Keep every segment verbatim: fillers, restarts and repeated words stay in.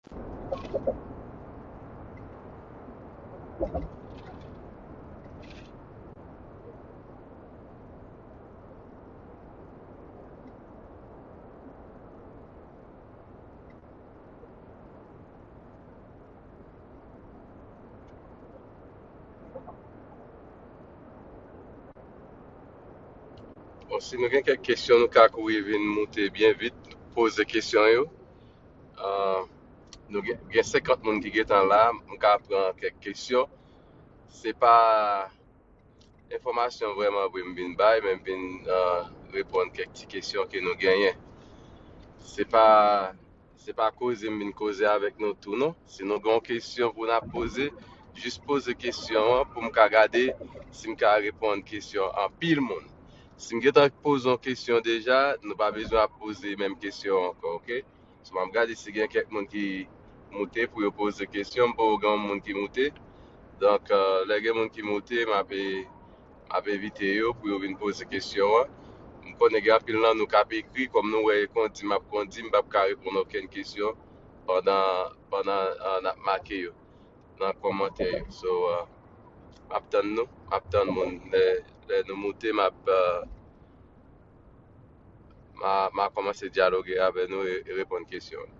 Bon, si nou gen kèk kesyon, nou ka kouri vin moute byen vit, poze kesyon yo. Ah, nou gen, gen senkant moun ki gentan la, m ka pran kèk kesyon. Se pa enfòmasyon vrèman vre m vin bay, men m vin, ah, reponn kèk ti kesyon ke nou genyen. Se pa, se pa koze m vin koze avèk nou tou, non. Si nou gen yon kesyon pou n ap poze, jis poze kesyon an pou m ka gade si m ka reponn kesyon anpil moun. Si m gentan poze yon kesyon deja, nou pa bezwen ap poze menm kesyon ankò, oke? So, m ap gade si gen kèk moun ki moute pou yo poze kesyon. M poko gen yon moun ki moute. Donk, eh, lè gen moun ki moute, m ap, m ap envite yo pou yo vin poze kesyon an. M konnen gen anpil nan nou k ap ekri, kòm nou wè e kondi m ap kondi, m p ap ka reponn okenn kesyon pandan, pandan, eh, n ap make yo nan kòmantè yo. So, eh, m ap tann nou, m ap tann moun. Lè, lè nou moute, m ap, eh, m a, m a kòmanse dyaloge avè nou e, e reponn kesyon.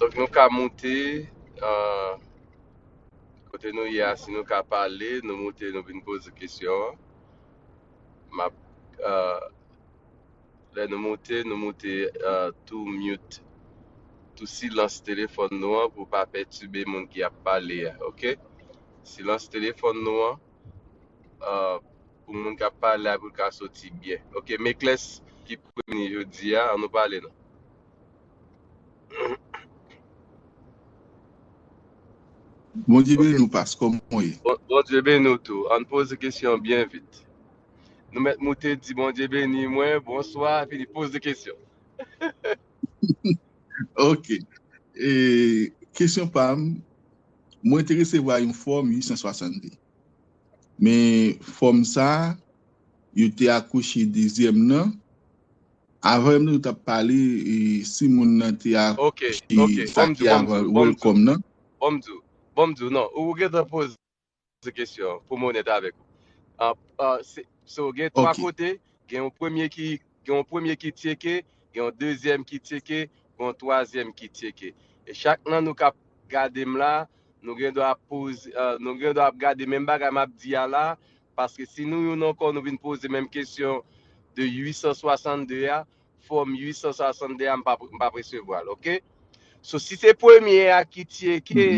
Donk, nou ka moute, eh, kote nou ye a, si nou ka pale, nou moute, nou vin poze kesyon an. M ap, eh, lè nou moute, nou moute, eh, tou mute, tou silans telefòn nou an pou pa pètibe moun ki ap pale a, oke? Silans telefòn nou an, eh, pou moun k ap pale a, pou l ka soti byen. Oke, Mekles ki premye jodi a, ann nou pale non. Bondye beni w, pas, kòman w ye? Bon, Bondye beni w tou. Ann poze kesyon byen vit. Nou mèt moute, di Bondye beni mwen, bonswa, fini poze kesyon. Ok. E, kesyon pa m, mwen te resevwa yon fòm uit san swasann de. Men fòm sa a, yo te akouche dezyèm nan. Avan menm nou t ap pale, e, si moun nan te akouche sa ki avan welcome nan. Bon, m di w, bon, m di w, non, ou gentan poze kesyon pou m onèt avèk ou. Ah, ah, se, so, gen twa kote, gen yon premye ki, gen yon premye ki tyeke, gen yon dezyèm ki tyeke, gen yon twazyèm ki tyeke. E chak nan nou k ap gade m la, nou gen dwa ap poze, ah, nou gen dwa ap gade menm bagay m ap di a la, paske si nou youn ankò nou vin poze menm kesyon de uit san swasann de a, fòm uit san swasann de a, m p ap, m p ap resevwa l, oke? So, si se premye a ki tyeke,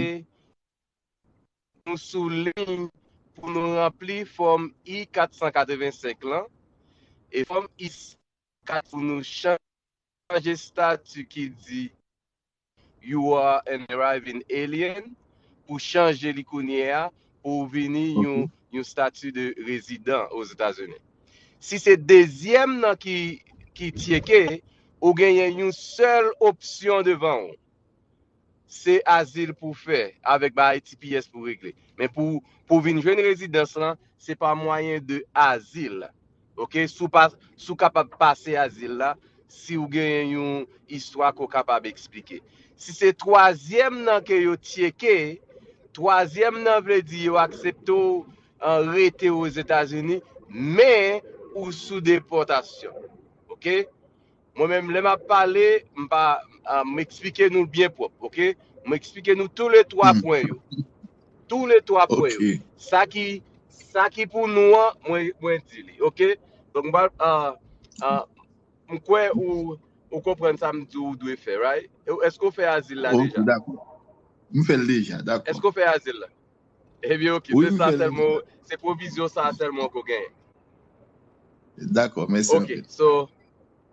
nou sou liy pou nou ranpli fòm I kat san katrevensenk lan. E fòm I kat pou nou chanje stati ki di "You are an arriving alien" pou chanje li kounye a pou w vini yon, yon stati de rezidan Ozetazini. Si se dezyèm nan ki, ki tyeke, ou genyen yon sèl opsyon devan w. Se azil pou fè avèk bagay T P S pou regle. Men pou, pou vin jwenn rezidans lan, se pa mwayen de azil. Oke? Si w pa, si w kapab pase azil la, si w genyen yon istwa ke w kapab eksplike. Si se twazyèm nan ke yo tyeke, twazyèm nan vle di yo aksepte w, an, rete Ozetazini, men ou sou depòtasyon. Oke? Mwen menm, lè m ap pale, m pa, ah, m eksplike nou byen pwòp, oke? M eksplike nou tou le twa pwen yo. Tou le twa pwen yo. Sa ki, sa ki pou nou an, mwen, mwen di li, oke? Donk, m pa, ah, ah, m kwè ou, ou konprann sa m di w ou dwe fè, right? E, èske w fè azil la deja? Ok, dakò. M fè l deja, dakò. Èske w fè azil la? Ebyen, oke, se sa sèlman, se pwovizyon sa sèlman ke w genyen. Dakò, mèsi anpil. Ok, so,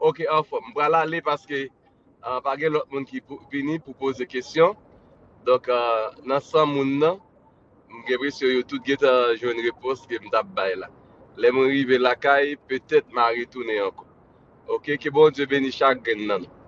ok, anfòm. M pral ale paske, ah, pa gen lòt moun ki pou, vini pou poze kesyon. Donk, ah, nan san moun nan, m gen enpresyon yo tout gentan jwenn repons ke m t ap bay la. Lè mwen rive lakay, petèt m a retounen ankò. Ok, ke Bondye beni chak grenn nan nou.